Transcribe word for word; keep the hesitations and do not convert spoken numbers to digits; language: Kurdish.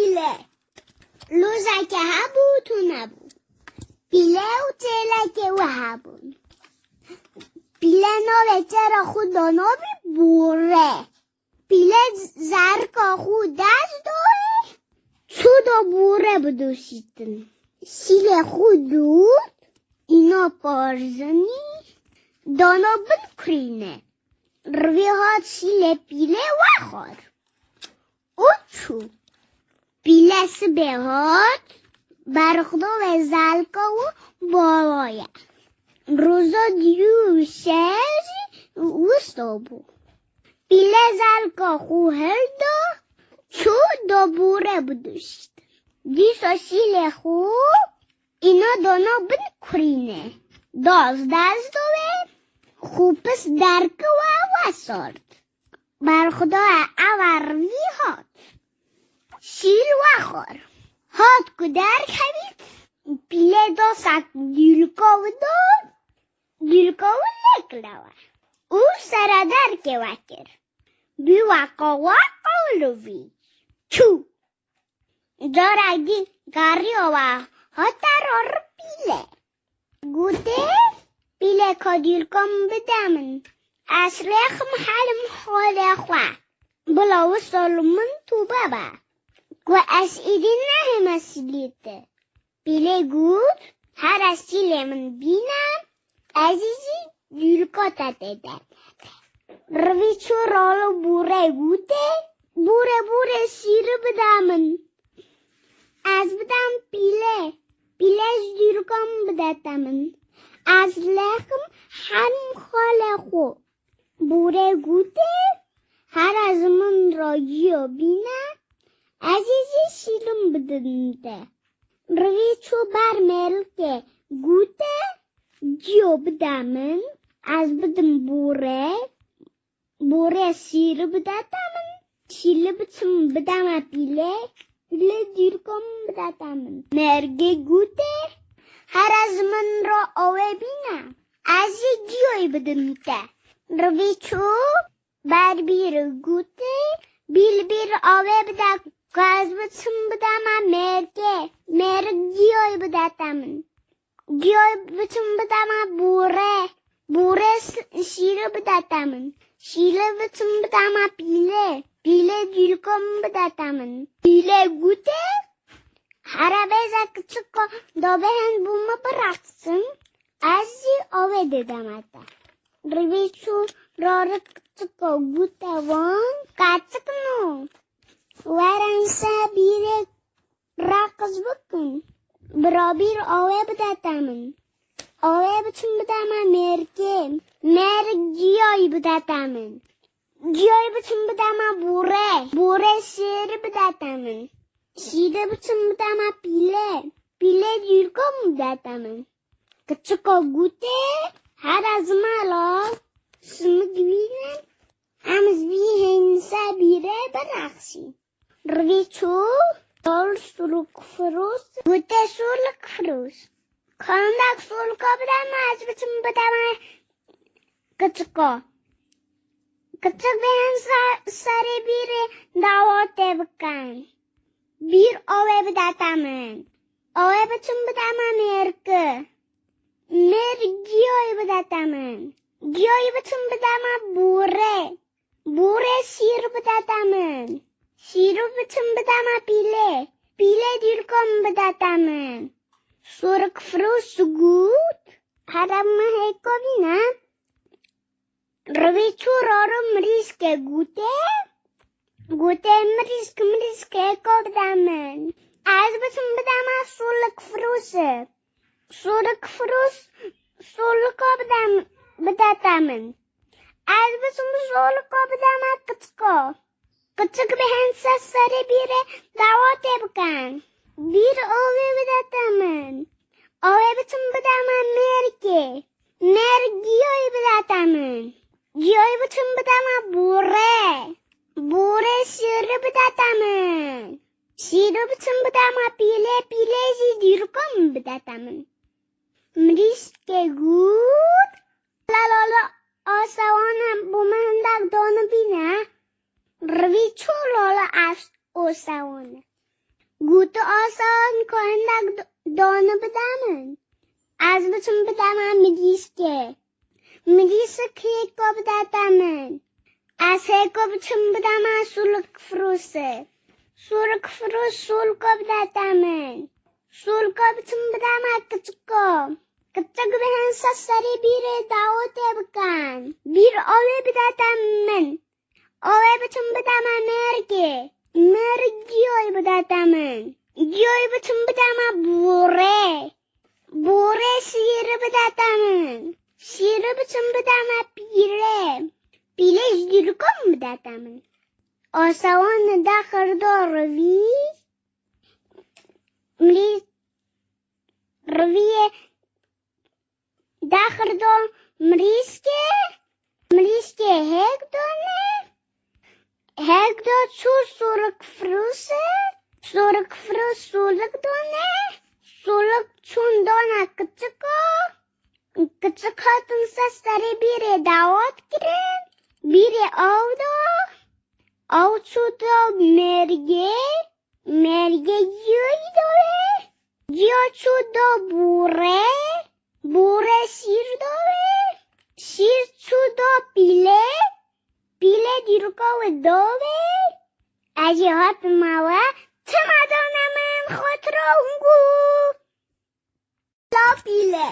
Pîle. Lûzeke hebû, tune bû. Pîle û çêlekê wî hebûn. Pîle navê çêra xwe dana bî bûre. Pîle zerka xwe dest da, çû da bûre bidûşîtin. Şîlê xwe dût, îna parzinî, dana bin kurîne. Rivî hat şîlê pîlê wexwar û çû. Pîle sibê hat, berxda wê zelka û bala ye. Roza diyû şer jî wisa bû. Pîle zelka xwe hilda, çû da bûre bidûşît. Dîsa şîlê xwe îna dana bin kurîne. Daz dest da wê, xwe pis derkewa wesart. Berxuda ewa rivî hat. Şîl wexwar. Hat ku derkevît, pîlê dosek dûlka wî da, dûlka wî lêk lewe û sera derkê wekir. Bî weka weka û livî çû. Carek dî geriya we hate rori pîle. Gotê, pîleka dîlka min bide min. Ez rêxim helim xalê xwe. Bila wisa li min tûbe be. Ku ez êdî nehême sîlê te. Pîlê got, here sîlê min bîne, ez ê jî dîlka te tê de. Rivî çû ralo bûrê gotê, bûrê bûrê şîrî bide min. Ez bidem pîlê, pîlê ji dîlka min bide te min. Ez lêxim herim xalê xwe. Bûrê gotê, here ji min re giyo bîne, ez ê jî şîlin bidin te. Rivî çû ber mêrikê, gotê, giyo bide min, ez bidim bûrê, bûrê şîrî bide te min, şîlî biçim bide me pîlê, pîlê dîlka min bide te min. Mêrikê gotê, here ji min re awê bîne, ez jî giyoyî bidim te. Rivî çû, ber bîr gotê, bîl bîr awê bide, ku ez biçim bide me mêrikê, mêrik giyoyî bide te min. Giyoyî biçim bide me bûrê, bûrê s-, şîrî bide te min. Şîrî biçim bide me pîlê, pîlê dîlka min bide te min. Pîlê gotê, here bêje kiçiko, da bêhên bo min birexsin, ez jî awê dideme te. Rivî çû rori kiçiko, gote wan, keçikno, werin ser bîrê reqs bikin. Bira bîr awê bide te min. Awê biçim bide me mêrikê. Mêrik giyoyî bide te min. Giyoyî biçim bide me bûrê. Bûrê şîrî bide te min. Şîrî biçim bide me pîlê. Pîlê dîlka min bide te min. Kiçika gotê, here ji me re, simik bînin, em ji bî hênî ser bîrê birexsîn. Rivî çû, dal sûrikfirûş, gotê sûrikfirûş, qandek sûrika bide me, ez biçim bide me kiçika. Kiçik bêhên se-, serê bîrê dawa tê bikin. Bîr awê bide te min. Awê biçim bide me mêrikê. Mêrik giyoyî bide te min. Giyoyî biçim bide me bûrê. Bûrê şîr bide te min. Şîrî biçim bide me pîlê. Pîlê dîlka min bide te min. Sûrikfirûş got, here min hêka bîne. Rivî çû raro mirîşkê gotê, gotê, mirîşk, mirîşk hêka bide min. Ez biçim bide me sûrikfirûşê. Sûrikfirûş sûrika bide, bide te min. Ez biçim sûrika bide me kiçika. Kiçik bêhên ser serê bîrê dawa tê bikin. Bîr avê bide te min. Avê biçim bide me mêrikê. Mêrik giyoyî bide te min. Giyoyî biçim bide me bûrê. Bûrê şîrî bide te min. Şîrî biçim bide me pîlê, pîlê jî dîrika min bide te min. Mirîşkê got, la la la, asewane bo min hindek dane bîne. Rivî çû la la, asewane. Gote asawan ku hindek d- dane bide min. Ez biçim bideme mirîskê. Mirîskê ku bidete min. Ez hê ku biçim bideme sûlik firûsê. Sûlik firûs sûlko bidete min. Sûlko biçim bideme kiçiko. Kiçik bi hin ser serê bîrê dawetê bikin. Bîr awê bidete min. Awê biçim bideme mêrgê. Mêrg giyoyê bidete min. Giyoyê biçim bideme borê. Borê şîrê bidete min. Şîrê biçim bideme pîlê. Pîlê ji dîriko min bidete min. Asawan daxirdo rivî. Mirî- riviyê daxirdo mirîskê. Mirîskê hêk done. Hêk do çû sûrik firûsê. Sûrik firûs sûlik done. Sûlik çûn done kiçiko. Kiçik hatin ser serê bîrê dawet kirin. Bîrê aw do. Aw çû do mêrgê. Mêrgê giyoyî dawê. Giyo çû do borê. Borê şîr dawê. Şîr çû do pîlê. Pîlê dîrika wê dawê. Ez jî hatim we. Çima dane min xotira hûn got. La pîlê.